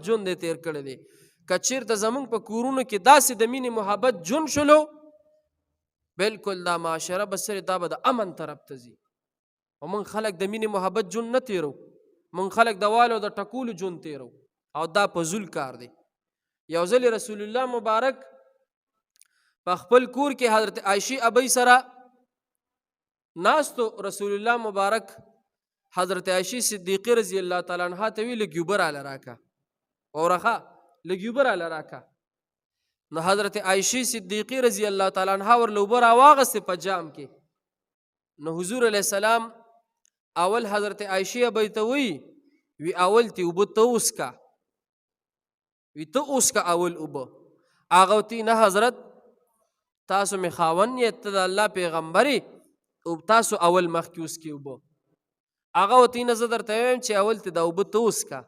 محبت ژوند دی تیر کړی دی. که چیرته زمونږ په کورونو کې داسې د مینې محبت ژوند شلو، بالکل دا معاشره به سره دا به د امن طرف ته ځي. او مونږ خلک د مینې محبت ژوند نه تیرو، مونږ خلک د والو د ټکولو ژوند تیرو، او دا فضول کار دی. یو ځل رسول الله مبارک په خپل کور کې حضرت عائشې ابۍ سره ناستو. رسول الله مبارک حضرت عائشې صدیقې رضی الله تعالی عنها ته وی، لږ اوبه راله راکه، اورخه لږ اوبه راله راکه. نو حضرت عائشې صدیقې رضی الله تعالی عنها ورله اوبه راواغستې په جام کې. نو حضور علیه السلام اول حضرت عائشې ابۍ ته وی، وی اول تی اوبه ته وڅکه، وی ته اوسکه اول اوبه. هغه ورته نه حضرت تاسو مې خاوند یې، ته د الله پیغمبر یې، او تاسو اول مخکې وڅکې اوبه. هغه ورته نه زه درته وایم چې اول ته دا اوبه ته وڅکه.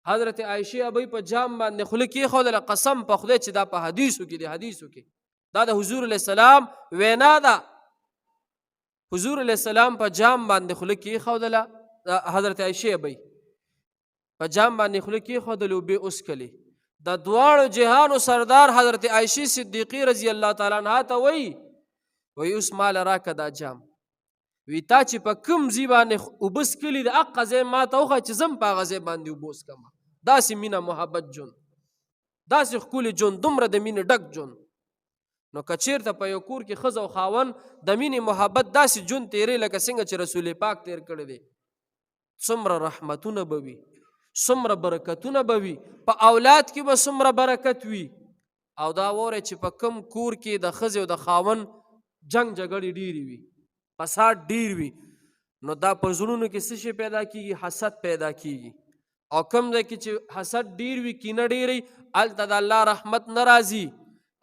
حضرت عایشې ابۍ په جام باندې خوله کېښودله. قسم په خدای چې دا په حدیثو کې دی، حدیثو کې دا د حضور علیه السلام وینا ده. حضور علیه السلام په جام باندې خوله کېښودله، حضرت عایشې ابۍ په جام باندې خوله کېښودلې، اوبه وڅکلې. د دواړو جهانو سردار حضرت عایشې صدیقې رضی الله تعالی عنها ته وایي، وایي اوس ماله راکه دا جام. وی تا چې په کوم ځای باندې اوبه څکلي د هغه ځای ما ته وښیه چې زه هم په هغه ځای باندې اوبه وڅکم. داسې مینه محبت ژوند، داسې ښکلي ژوند، دومره د مینې ډک ژوند. نو که چیرته په یو کور کې ښځه او خاوند د مینې محبت داسې ژوند تیری لکه څنګه چې رسول پاک تیر کړی دی، څومره رحمتونه به وي، څومره برکتونه به وي، په اولاد کې به څومره برکت وي. او دا وره چې په کم کور کې د ښځې او د خاوند جنگ جګړې ډېرې وي، فساد ډېر وي، نو دا په زړونو کې څه شی پیدا کیږي؟ حسد پیدا کیږي. او کوم ځای کې چې حسد ډېر وي، کینه ډېره وي، هلته د الله رحمت نه راځي،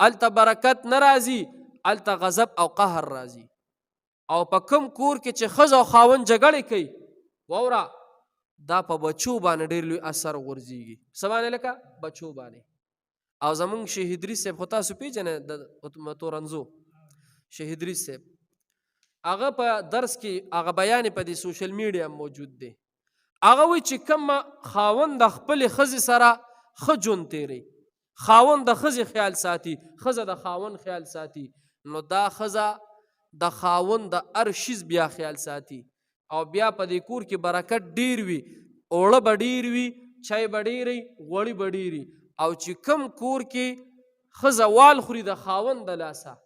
هلته برکت نه راځي، هلته غضب او قهر راځي. او په کوم کور کې چې ښځه او خاوند جګړې کوي، واوره دا په بچو باندې ډېر لوی اثر غورځېږي. څه باندې؟ لکه بچو باندې. او زمونږ شهیدري صاحب خو تاسو پېژنئ، د تورنزو شهیدري صاحب، هغه په درس کې هغه بیان په دې سوشل میډیا موجود دی. هغه وایي چې کوم خاوند د خپلې ښځې سره ښه ژوند تېروي، خاوند د ښځې خیال ساتي، ښځه د خاوند خیال ساتي، نو دا ښځه د خاوند د هر شیز بیا خیال ساتي، او بیا په دې کور کې برکت ډیر وي، اوړه به ډیر وي، چای به ډېر وي، غوړي به ډېر وي. او چې کوم کور کې ښځه وال خوري د خاوند د لاسه،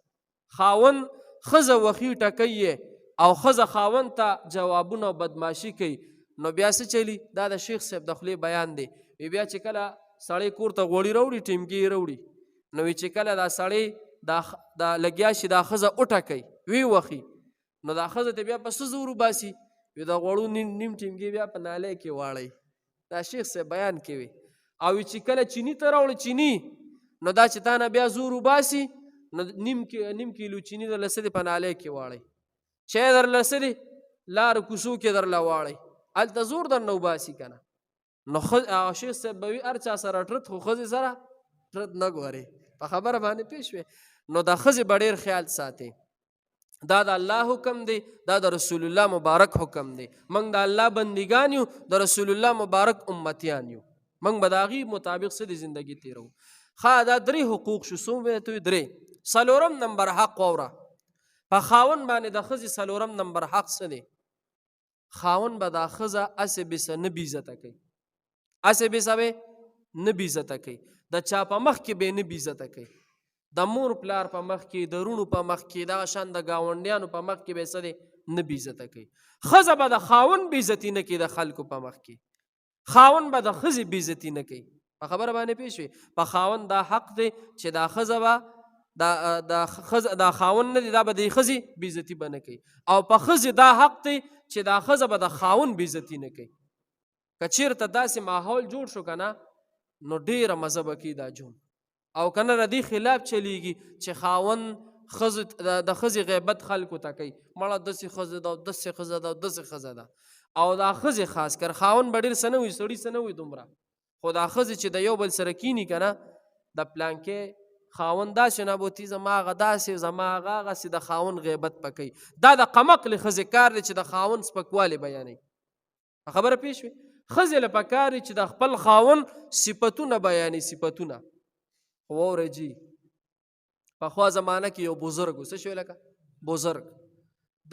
خاوند ښځه وخي ټکوي او ښځه خاوند ته جوابونه او بدماشي کوي، نو بیا څه چلی؟ دا د شیخ صاحب د خولې بیان دی. وی بیا چې کله سړی کور ته غوړي راوړي، ټیمګي یې راوړي، نو وی چې کله دا سړی دا لګیا شي دا ښځه وټکوي، وی وخي، نو دا ښځه ته بیا په څه زور وباسي؟ وی د غوړو نیم نیم ټیمګي بیا په نالۍ کې واړوي. دا شیخ صاحب بیان کوي. او وی چې کله چیني ته راوړي چیني، نو دا چې تا نه بیا زور وباسي، نو نیم کیلو چیني درله څه دی په نالۍ کې واړوي، چای درله څه دی لارو کوڅو کې درله واړوي، هلته زور درنه وباسي که نه. نو هغه شیخ صاحب به وي هر چا سره ټرت، خو ښځې سره ټرت نه ګوري. په خبره باندې پوه شوې؟ نو د ښځې به ډېر خیال ساتي. دا د الله حکم دی، دا د رسول الله مبارک حکم دی. موږ د الله بندګان یو، د رسول الله مبارک امتیان یو، موږ به د هغې مطابق څه د زندګي تېروو. ښه، دا درې حقوق شو. څو به ته درې؟ څلورم نمبر حق واوره. په خاوند باندې د ښځې څلورم نمبر حق څه دی؟ خاوند به دا ښځه هسې بېسه نه بېعزته کوي، هسې بېسه به نه بېعزته کوي، د چا په مخ کې به نه بېعزته کوي، د مور پلار په مخ کې، د وروڼو په مخ کې، دغه شان د ګاونډیانو په مخ کې به څه دی نه بېعزته کوي. ښځه به د خاوند بېعزتي نه کوي د خلکو په مخ کې، خاوند به د ښځې بېعزتي نه کوي. په خبره باندې پوه شوې؟ په خاوند دا حق دی چې دا ښځه به دا دا ښځه دا خاوند نه دی، دا به د ښځې بېعزتي به نه کوي، او په ښځې دا حق دی چې دا ښځه به د خاوند بېعزتي نه کوي. که چېرته داسې ماحول جوړ شو که نه، نو ډېره مزه به کوي دا ژوند. او که نه د دې خلاف چلیږي چې خاوند ښځې د ښځې غیبت خلکو ته کوي، مړه داسې ښځه ده، داسې ښځه ده، داسې ښځه ده. او دا ښځې خاص کر خاوند به ډېر څه نه وي، سړي څه نه وي دومره، خو دا ښځې چې د یو بل سره کینی که نه، د پلانکې خاوند داسې نه بوتي، زما هغه داسې، زما هغه هغسې، د خاوند غیبت په کوي. دا د قمقلې ښځې کار دی چې د خاوند سپکوالی بیانوي. خبره پوه شوې؟ ښځې له پکار دي چې د خپل خاوند صفتونه بیانې، صفتونه. خو واورئ جي، پخوا زمانه کې یو بزرګ و، څه شوی لکه بزرګ،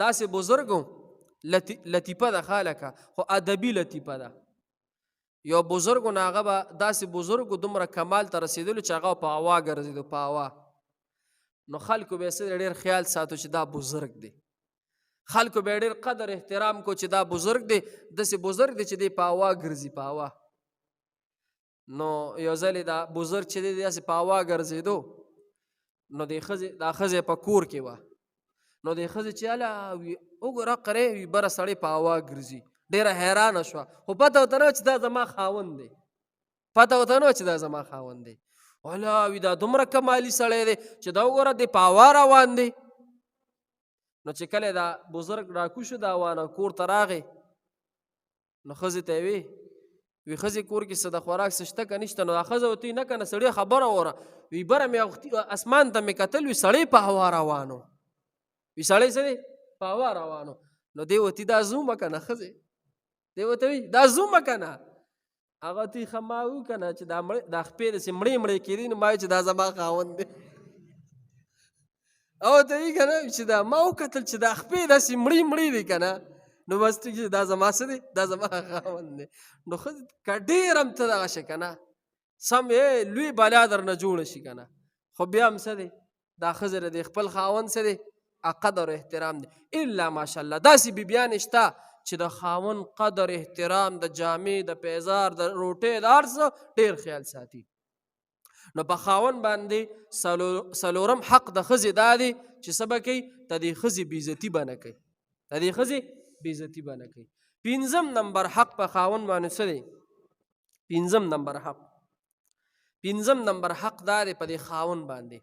داسې بزرګ و، لطیفه ده ښه لکه، خو ادبي لطیفه ده. یو بزرګ و، نو هغه به داسې بزرګ و، دومره کمال ته رسېدلو چې هغه په هوا ګرځېدو، په هوا. نو خلکو به یې څه ډېر خیال ساتو چې دا بزرګ دی، خلکو به ډېر قدر احترام کو چې دا بزرګ دی، داسې بزرګ دی چې دی په هوا ګرځي، په هوا. نو یو ځل دا بزرګ چې دی داسې په هوا ګرځېدو، نو د ښځې دا ښځه په کور کې وه، نو د ښځې چې هله وي وګوره قرې وي بره سړی په هوا ګرځي، ډېره حیرانه شوه، خو پته ورته نه وه چې دا زما خاوند دی، پته ورته نه وه چې دا زما خاوند دی. ولا وي دا دومره کمالي سړی دی چې دا وګوره دی په هوا روان دی. نو چې کله دا بزرګ راکوز شو دا وانه کور ته راغی، نو ښځې ته یې وی، وی ښځې کور کې څه د خوراک څه شته که نشته؟ نو دا ښځه ورته وایي نه که نه سړی خبره وره، وی بره مې اسمان ته مې کتل، وی سړی په هوا روان و، وی سړی څه دی په هوا روان و. نو دی ورته دا زومه که نه ښځې، دی ورته وایي دا زومه که نه؟ هغه ورته وایي ښه ما وو که نه چې دا مړې، دا خپې داسې مړې مړې کېدې، نو ما وایي چې دا زما خاوند دی. او ته یې که نه چې دا ما وکتل چې دا خپې داسې مړې مړې دي که نه، نو بس ټیک چې دا زما څه دی، دا زما خاوند دی. نو ښځې که ډېر هم ته دغه شي که نه، سم یې لوی بلا درنه جوړه شي که نه، خو بیا هم څه دی، دا ښځې د دې خپل خاوند څه دی، قدر او احترام دی. الا ماشاءالله داسې بیبیانې شته چې د خاوند قدر احترام، د جامې، د پیزار، د روټۍ، د هر څه ډېر خیال ساتي. نو په خاوند باندې څلورم حق د ښځې دا دی چې څه به کوي، د دې ښځې بېعزتي به نه کوي، د دې ښځې بېعزتي به نه کوي. پنځم نمبر حق په خاوند باندې څه دی؟ پنځم نمبر حق، پنځم نمبر حق دا دی په دې خاوند باندې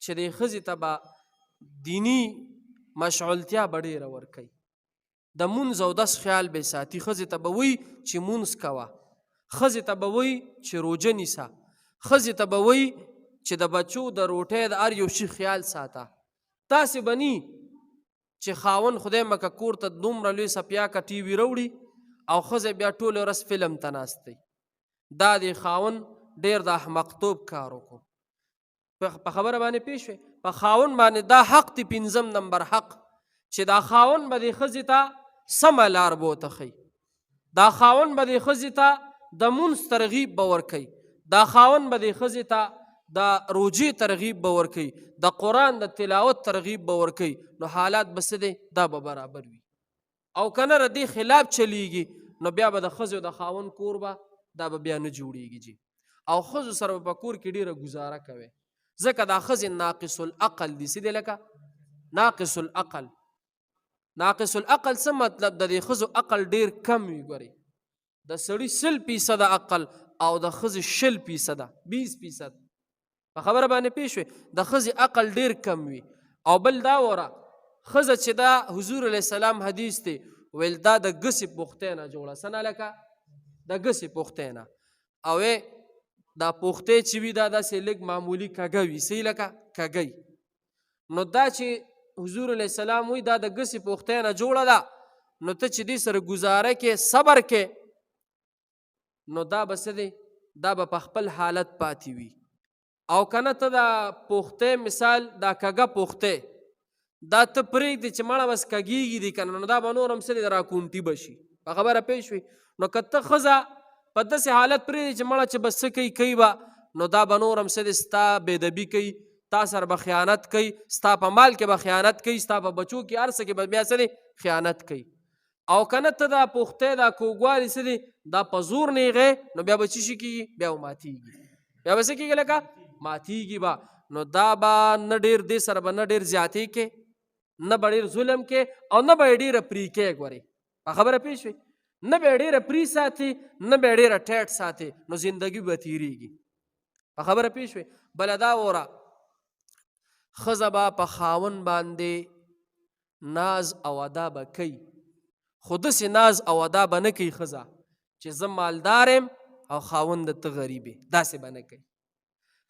چې دې ښځې ته به دیني مشغولتیا به ډېره ورکوي، د مونځ او دس خیال به ساتي. ښځې ته به وایي چې مونځ کوه، ښځې ته به وایي چې روژه نیسه، ښځې ته به وایي چې د بچو د روټۍ د هر یو شي خیال ساته. تاسې به نی چې خاوند خدای مکه کور ته دومره لوی سپیاکه ټي وي راوړي او ښځه بیا ټوله ورځ فلم ته ناست دی. دا دی خاوند ډېر د احمقتوب کار وکړو. په خبره باندې پوه شوې؟ په خاوند باندې دا حق دی، پنځم نمبر حق، چې دا خاوند به دې ښځې ته سمه لار بوته ښیي، دا خاوند به دې ښځې ته د مونځ ترغیب به ورکوي، دا خاوند به دې ښځې ته د روژې ترغیب به ورکوي، د قرآن د تلاوت ترغیب به ورکوي. نو حالات به څه دی، دا به برابر وي. او که نه د دې خلاف چلیږي نو بیا به د ښځې او د خاوند کور به دا به بیا نه جوړیږي جي. او ښځو سره به په کور کې ډېره ګزاره کوي، ځکه دا ښځې ناقص العقل دي. څه دي لکه ناقص العقل؟ ناقص العقل څه مطلب؟ د دې ښځو عقل ډېر کم وي. ګورئ د سړي 100% عقل او د ښځې 20%، 20%. په خبره باندې پوه شوې؟ د ښځې عقل ډېر کم وي. او بل دا وره ښځه چې دا حضور علیه السلام حدیث دی ویل دا د ګسې پوښتۍ نه جوړه، څه نه لکه د ګسې پوښتۍ نه، او دا پوښتۍ چې وي دا داسې لږ معمولي کږه وي، څه لکه کږه. نو دا چې حضور علیه السلام وایي دا د ګسې پوښتۍ نه جوړه ده، نو ته چې دې سره ګزاره کې صبر کې، نو دا به څه دی، دا به په خپل حالت پاتې وي. او که نه ته دا پوښتۍ مثال دا کږه پوښتۍ دا ته پرېږدې چې مړه بس کږېږي دي که نه، نو دا به نور هم څه دی راکونټي به شي. په خبره پوه شوې؟ نو که ته ښځه په داسې حالت پرېږدې چې مړه چې بس څه کوي کوي به، نو دا به نور هم څه دی ستا بېدبي کوي، تا سره به خیانت کوي، ستا په مال کې به خیانت کوي، ستا په بچو کې هر څه کې به بیا څه دی خیانت کوي. او که نه ته دا پوښتۍ دا کوږوالی څه دی دا په زور نیغې، نو بیا به څه شي کېږي، بیا به ماتېږي، بیا به څه کېږي لکه ماتېږي به. نو دا به نه ډېر دې سره به نه ډېر زیاتې کې، نه به ډېر ظلم کې، او نه به یې ډېره پرې کې. ګورې په خبره پوه شوې؟ نه به یې ډېره پرې ساتي، نه به یې ډېره ټیټ ساتي، نو زندګي به تېرېږي. په خبره پوه شوې؟ بله دا وره ښځه به په خاوند باندې ناز او ادا به کوي، خو داسې ناز او ادا به نه کوي ښځه چې زه مالدار یم او خاوند ته غریب یې، داسې به نه کوي.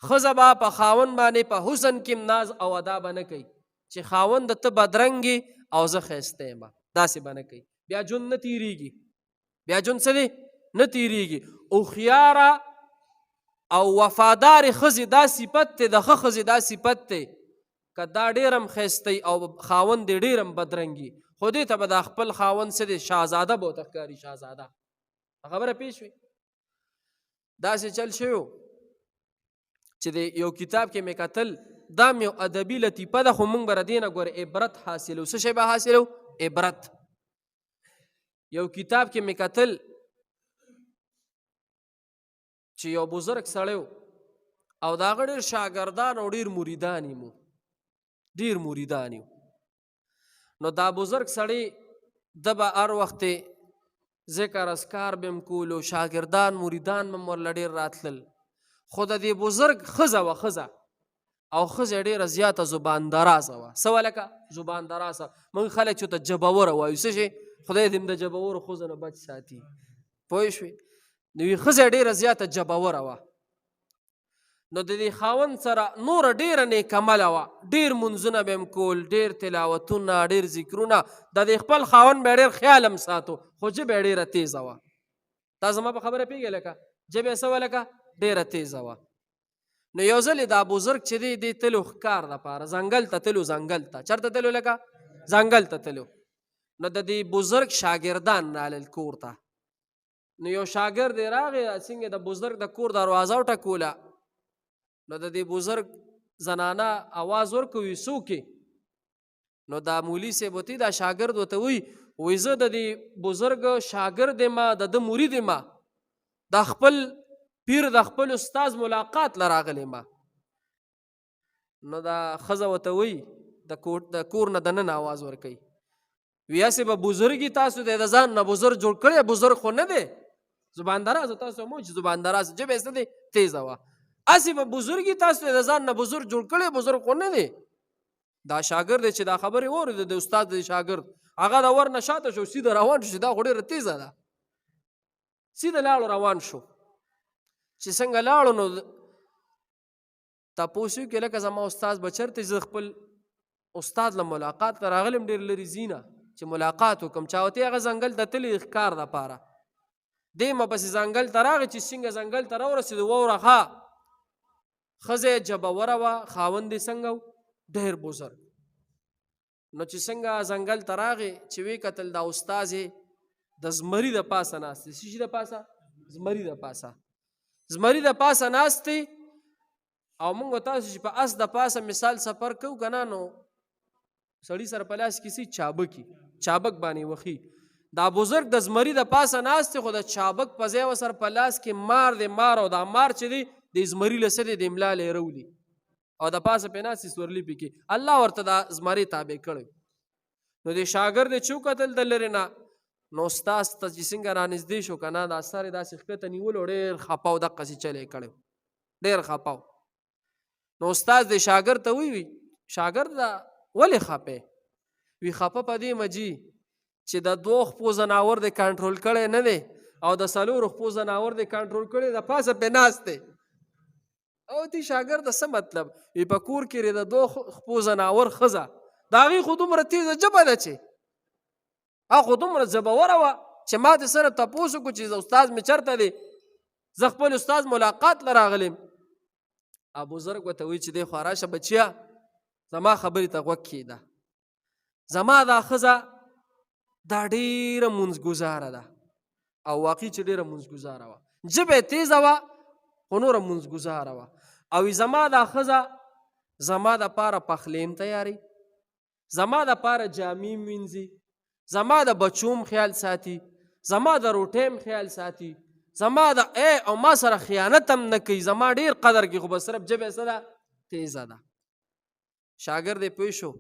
ښځه به په خاوند باندې په حسن کې ناز او ادا به نه کوي چې خاوند ته بدرنګ یې او زه ښایسته یم، داسې به نه کوي. بیا ژوند نه تېرېږي، بیا ژوند څه دی نه تیریږي. هوښیاره او وفادارې ښځې دا صفت دی، د ښه ښځې دا صفت دی، که دا ډېر هم ښایسته او خاوند دې ډېر هم بدرنګي، خو دې ته به دا خپل خاوند څه دی، شاهزاده به ورته ښکاري، شاهزاده. خبره پېښ شوې. داسې چل شوی چې د یو کتاب کې مې کتل، دا مې یو ادبي لطیفه ده، خو موږ به له دې نه ګوره عبرت حاصلو. څه شی به حاصلو؟ عبرت. یو کتاب کې مې کتل چې یو بزرګ سړی و او د هغه ډېر شاګردان او ډېر مریدان یې مو، ډېر مریدان یې. نو دا بزرګ سړی ده به هر وخت ذکر اذکار به هم کولو، شاګردان مریدان به هم ورله ډېر راتلل. خو د دې بزرګ ښځه وه، ښځه، او ښځه ډېره زیاته زبان درازه وه. څه وه لکه زبان درازه؟ موږ خلک چې ورته جبوره وایو، څه شی؟ خدای دې هم د جبورو ښځو نه بچ ساتي، پوه شوې؟ نو وي ښځه ډېره زیاته جبوره وه. نو د دې خاوند سره نوره ډېره نیکمله وه، ډېر مونځونه به هم کول، ډېر تلاوتونه، ډېر ذکرونه، د دې خپل خاوند به ډېر خیال هم ساتو، خو ژبه یې ډېره تېزه وه. تا زما په خبره پوهېږې؟ لکه ژبه یې څه وه؟ لکه ډېره تېزه وه. نو یو ځل دا بزرګ چې دی، دی تلو ښکار دپاره ځنګل ته تلو، ځنګل ته چېرته تلو؟ لکه ځنګل ته تلو. نو د دې بزرګ شاګردان رالل کور ته. نو یو شاګرد یې راغی، څنګه د بزرګ د کور دروازه وټکوله. نو د دې بزرګ زنانه اواز ورکوي، څوک یې؟ نو دا مولي صاحب ورته، دا شاګرد ورته وایي، وایي زه د دې بزرګ شاګرد یم، د ده مرید یم، د خپل پیر د خپل استاد ملاقات له راغلی یم. نو دا ښځه ورته وایي، د کور نه دننه اواز ورکوي، وی هسې به بزرګي تاسو دی د ځان نه بزرګ جوړ کړی، بزرګ خو نه دی، زبان درازه تاسو مو چې زبان درازه ژبه یې څه دی تېزه وه، هسې به بزرګي تاسو دی د ځان نه بزرګ جوړ کړی، بزرګ خو نه دی. دا شاګرد چې دا خبرې واورېده د استاد د شاګرد، هغه د ور نه شاته شو، سیده روان شو، چې دا خو ډېره تېزه ده، سیده لاړو روان شو. چې څنګه لاړو نو تپوس یې وکړ، لکه زما استاد به چېرته، زه خپل استاد له ملاقات ته راغلم ډېر لرې ځینه چې ملاقات وکړم. چا ورته هغه ځنګل ته تللی ښکار دپاره، دی ما پسې ځنګل ته راغی. چې څنګه ځنګل ته راورسېدو، واوره ښه ښځه یې جبوره وه، خاوند یې څنګه و؟ ډېر بزرګ. نو چې څنګه ځنګل ته راغی، چې ویې کتل دا استاد یې د زمري د پاسه ناست دی. څه شي د پاسه؟ زمري د پاسه، زمري د پاسه ناست دی. او موږ تاسو چې په اس د پاسه مثال سفر کوو که نه، نو سړي سره په لاس کې څه چابکي، چابک باندې وخي. دا بزرګ د زمري د پاسه ناست دی، خو د چابک په ځای ورسره په لاس کې مار دی، مار. او دا مار چې دی د زمري له څه دی د ملا له یې راولي او د پاسه پې ناست دی، سورلي پې کې الله ورته دا زمری تابع کړی. نو د شاګرد چې وکتل د لرې نه، نو استاد ته چې څنګه رانږدې شو که نه، دا سر یې داسې ښکته نیولو، ډېر خپه او دقسې چل یې کړی، ډېر خپه و. نو استاد د شاګرد ته ووی، شاګرد دا ولې خپه؟ وی خپه په دې مجي چې د دوو خپو ځناور دې کنټرول کړی نه دی او د څلورو خپو ځناور دې کنټرول کړی، د پاسه پې ناست دی. او دی شاګرد څه مطلب؟ وی په کور کې د دوو خپو ځناور ښځه، د هغې خو دومره تېزه ژبه ده چې هغه خو دومره ژبوره وه چې ما دې سره تپوس وکړو چې استاد مې چېرته دی، زه خپل استاد ملاقات له راغلی یم. ابوذر ورته وایي چې دی خو راشه بچیه، زما خبرې ته غوږ کښېږده. زما دا ښځه دا ډېره مونځګزاره ده، او واقعي چې ډېره مونځګزاره وه، ژبه یې تېزه وه خو نوره مونځګزاره وه. او زما دا ښځه زما دپاره پخلی هم تیاري، زما دپاره جامې هم وینځي، زما د بچو هم خیال ساتي، زما د روټۍ هم خیال ساتي، زما د او ما سره خیانت هم نه کوي، زما ډېر قدر کوي، خو بس صرف ژبه یې څه ده؟ تېزه ده. شاګرد یې پوه شو.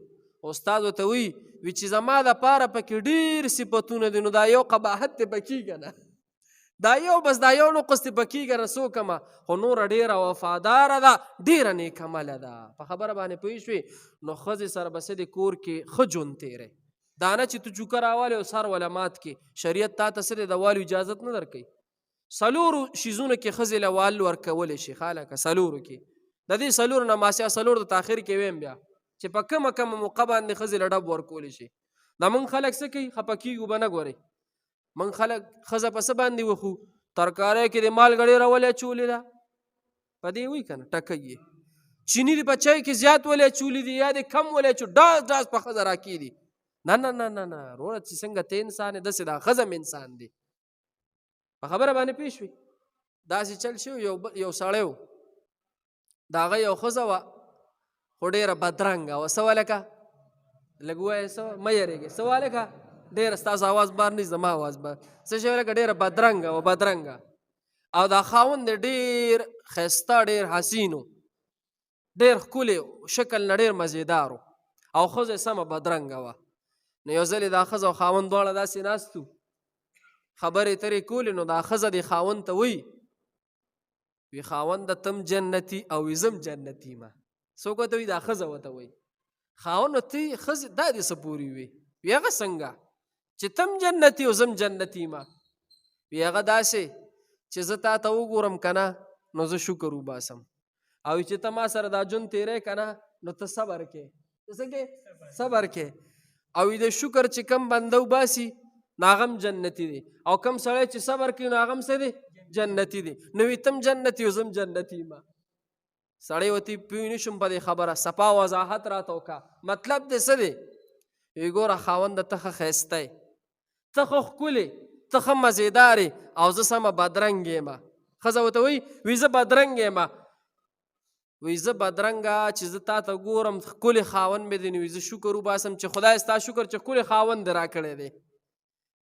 استاد ورته وایي، وي چې زما دپاره پکې ډېر صفتونه دي، نو دا یو قباحت دی پکې که نه، دا یو بس دا یو نقص دی پکې که نه، څو کمه، خو نوره ډېره وفاداره ده، ډېره نیکمله ده. په خبره باندې پوه شوې؟ نو ښځې سره به څه د کور کې ښه ژوند تېری، دا نه چې ته چوکه راوالې او سر وله مات کې. شریعت تا ته څه دی د والو اجازت نه درکوي. څلورو شیزونو کې ښځې له وال ورکولی شي، ښه لکه څلورو کې د دې څلورو نه ماسیا څلور د تاخیر کې ویم بیا چې په کومه کومه موقع باندې ښځې له ډب ورکولی شي. دا موږ خلک څه کوي؟ خفه کېږو به نه. ګورئ، موږ خلک ښځه په څه باندې وخو؟ ترکارۍ کې د مالګه ډېره ولې اچولې ده؟ په دې وایي که نه، ټکوي یې. چیني دې په چای کې زیات ولې اچولي دي یا دې کم ولې اچو، ډاز ډاز په ښځه راکېدي. نه نه نه نه نه وروره، چې څنګه ته انسان یې داسې دا ښځه هم انسان دی. په خبره باندې پوه شوې؟ داسې چل شو، یو سړی و، د هغه یو ښځه وه خو ډېره بدرنګه وه. څه وه لکه؟ لږ ووایه څه وه، مه یېرېږئ. څه وه لکه؟ ډېره ستاسو اواز بار نه، زما اواز بار. څه شی وه لکه؟ ډېره بدرنګه وه، بدرنګه. او دا خاوند یې ډېر ښایسته، ډېر حسین و، ډېر ښکلی، شکل نه ډېر مزیدار و، او ښځه یې سمه بدرنګه وه. نو یو ځل یې دا ښځه او خاوند دواړه داسې ناست وو، خبرې ترې کولې. نو دا ښځه دې خاوند ته وایي، وی خاونده تم جنتي او وی زم جنتي ما. څوک ورته وایي؟ دا ښځه ورته وایي. خاوند ورته وایي، ښځې دا دې څه پورې وي؟ وی هغه څنګه چې تم جنتي او زم جنتي ما؟ وی هغه داسې چې زه تا ته وګورم که نه نو زه شکر وباسم، او چې ته ما سره دا ژوند تېری که نه نو ته صبر کې. ته څه کې؟ صبر کې. او د شکر چې کم بنده وباسي نو هغه هم جنتي دی، او کم سړی چې صبر کوي نو هغه هم څه دی؟ جنتي دی. نو وی تم جنتي او زم جنتي ما. سړی ورته پوه نه شوم په دې خبره، صفا وضاحت راته وکړه، مطلب دې څه دی؟ وی ګوره خاونده ته ښه ښایسته یې، ته ښه ښکلې، ته ښه مزیدار یې، او زه سمه بدرنګ یم. ښځه ورته وایي، وی زه بدرنګ یم. وی زه بدرنګه چې زه تا ته ګورم ښکلی خاوند مې دی، نو وی زه شکر وباسم چې خدای ستا شکر چې ښکلی خاوند دې راکړی دی.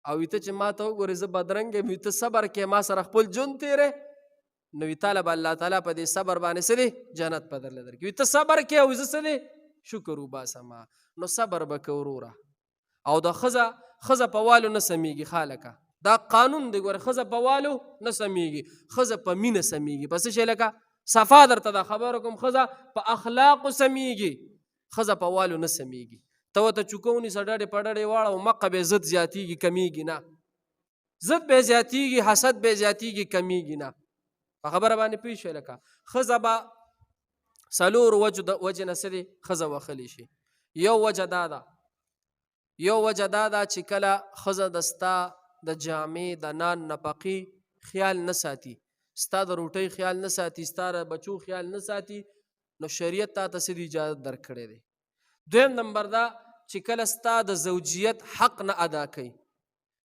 او وی ته چې ما ته وګورې زه بدرنګ یم، وی ته صبر کې ما سره خپل ژوند تېری، نو وی تا له به الله تعالی په دې صبر باندې څه دی؟ جنت په درله درکړي. وی ته صبر کې او زه څه دی؟ شکر وباسم. نو صبر به کوه وروره. او د ښځه په والو نه سمېږي خالکه، دا قانون دی ګوره، ښځه په والو نه سمېږي، ښځه په مینه سمېږي. په څه شی؟ لکه صفا درته دا خبره کوم، ښځه په اخلاقو سمېږي، ښځه په والو نه سمېږي. ته ورته چوکه ونیسه، ډډې په ډډې واړه او مقه به یې ضد زیاتېږي، کمېږي نه. ضد به یې زیاتېږي، حسد به یې زیاتېږي، کمېږي نه. په خبره باندې پوه شوې؟ لکه ښځه به څلور وجو د وجې نه څه دی؟ ښځه وښلی شي. یو وجه دا ده، یو وجه دا ده چې کله ښځه د ستا د جامې د نان نفقې خیال نه ساتي، ستا د روټۍ خیال نه ساتي، ستا د بچو خیال نه ساتي، نو شریعت تا ته څه دی اجازه درکړی دی. دویم نمبر دا چې کله ستا د زوجیت حق نه ادا کوي،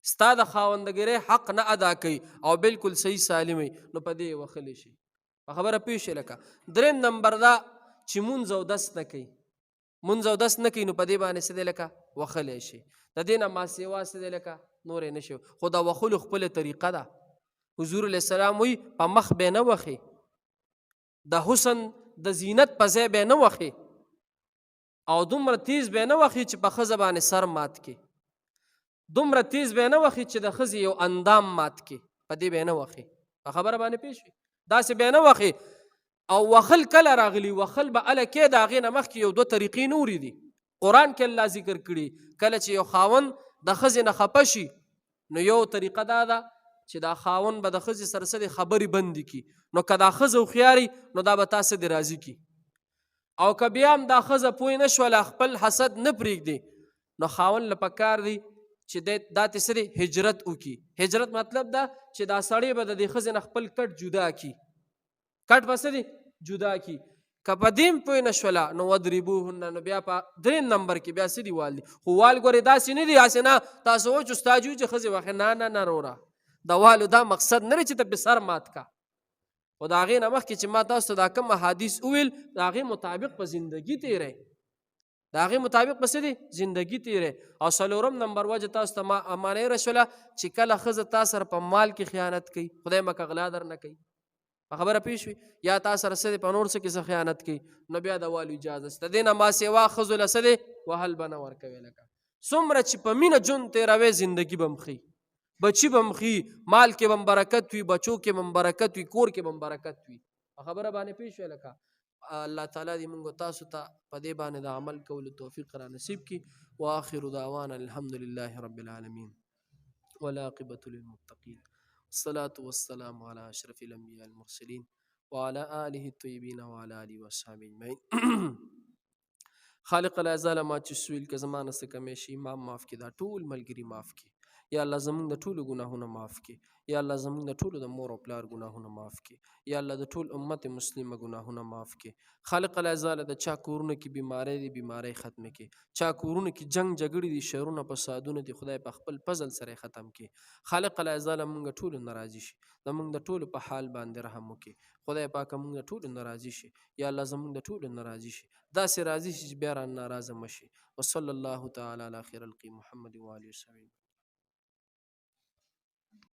ستا د خاوندګیرۍ حق نه ادا کوي او بالکل صحیح سالم وي، نو په دې یې وښلی شي. په خبره پوه شئ؟ لکه دریم نمبر دا چې مونځ او دس نه کوي، مونځ او دس نه کوي، نو په دې باندې څه دی؟ لکه وښلی شي. د دې نه ما سوا څه دی؟ لکه نورې نه شي. خو د وښلو خپله طریقه ده. حضور علیه السلام وایي په مخ به نه وښي، د حسن د زینت په ځای به نه وښي، او دومره تیز به نه وښي چې په ښځه باندې سر مات کړي، دومره تیز به نه وښي چې د ښځې یو اندام مات کړي، په دې به نه وښي. په خبره باندې پوه شوې؟ داسې به نه وښي. او وښل کله راغلي؟ وښل به هله کې د هغې نه مخکې یو دوه طریقې نورې دي. قرآن کې الله ذکر کړي کله چې یو خاوند د ښځې نه خفه شي، نو یو طریقه دا ده چې دا خاوند به د ښځې سره څه دی؟ خبرې بندې کړي. نو که دا ښځه هوښیاري نو دا به تا څه دی؟ راضي کړي. او که بیا هم دا ښځه پوه نه شوله، خپل حسد نه پرېږدي، نو خاوند له پکار دی چې دا ترې څه دی؟ هجرت وکړي. هجرت مطلب دا چې دا سړی به د دې ښځې نه خپل کټ جدا کړي، کټ به څه دی؟ جدا کړي. که په دې هم پوه نه شوله نو ودربوهن، نو بیا په دریم نمبر کې بیا څه دي؟ وال دي. خو وال ګورې داسې نه دي، هسې نه تاسو وایئ چې استاد یو چې ښځې وښیې. نه نه نه وروره، د والو دا مقصد نه دی چې ته پې سر مات کا. خو د هغې نه مخکې چې ما تاسو ته دا کوم احادیث وویل، د هغې مطابق په زندګي تېری، د هغې مطابق په څه دی؟ زندګي تېری. او څلورم نمبر وجه تاسو ته ما امانه رسوله چې کله ښځه تا سره په مال کې خیانت کوي، خدای مکه غلا در نه کوي، په خبره پوه شوې؟ یا تا سره څه دی په نور څه کې څه خیانت کوي، نو بیا د والو اجازه شته. دې نه ما سوا ښځو له څه دی؟ وهل به نه ورکوي. لکه څومره چې په مینه ژوند تېروې، زندګي به هم ښي، بچي به هم ښي، مال کې به هم برکت وي، بچو کې به هم برکت وي، کور کې به هم برکت وي. په خبره باندې پوه شوې؟ لکه الله تعالی دې موږ تاسو ته په دې باندې د عمل کولو توفیق را نصیب کړي. واخر دعوانا الحمد لله رب العالمین والعاقبة للمتقین، الصلاة والسلام على أشرف الأنبياء المرسلين وعلى آله الطيبين وعلى آله وصحبه أجمعين. خالق لا زال ما چې سویل که زما نه څه کمی شي، ما معاف کړي، دا ټول ملګري معاف کړي. یا الله زمونږ د ټولو ګناهونه معاف کړي. یا الله زمونږ د ټولو د مور او پلار ګناهونه معاف کړي. یا الله د ټول امت مسلمه ګناهونه معاف کړي. خالق العزاله د چا کورونه کې بیماری دي، بیماری ختم کړي. چا کورونه کې جنگ جګړې دي، شرونه فسادونه دي، خدای په خپل فضل سره ختم کړي. خالق العزاله مونږ ټولو ناراضي شي، زمونږ د ټولو په حال باندې رحم وکړي. خدای پاک مونږ ټولو ناراضي شي. یا الله زمونږ د ټولو ناراضي شي، داسې راضي شي چې بیا را ناراضه مشي. وصلی الله تعالی علی خیر القی محمد و آله وصحبه.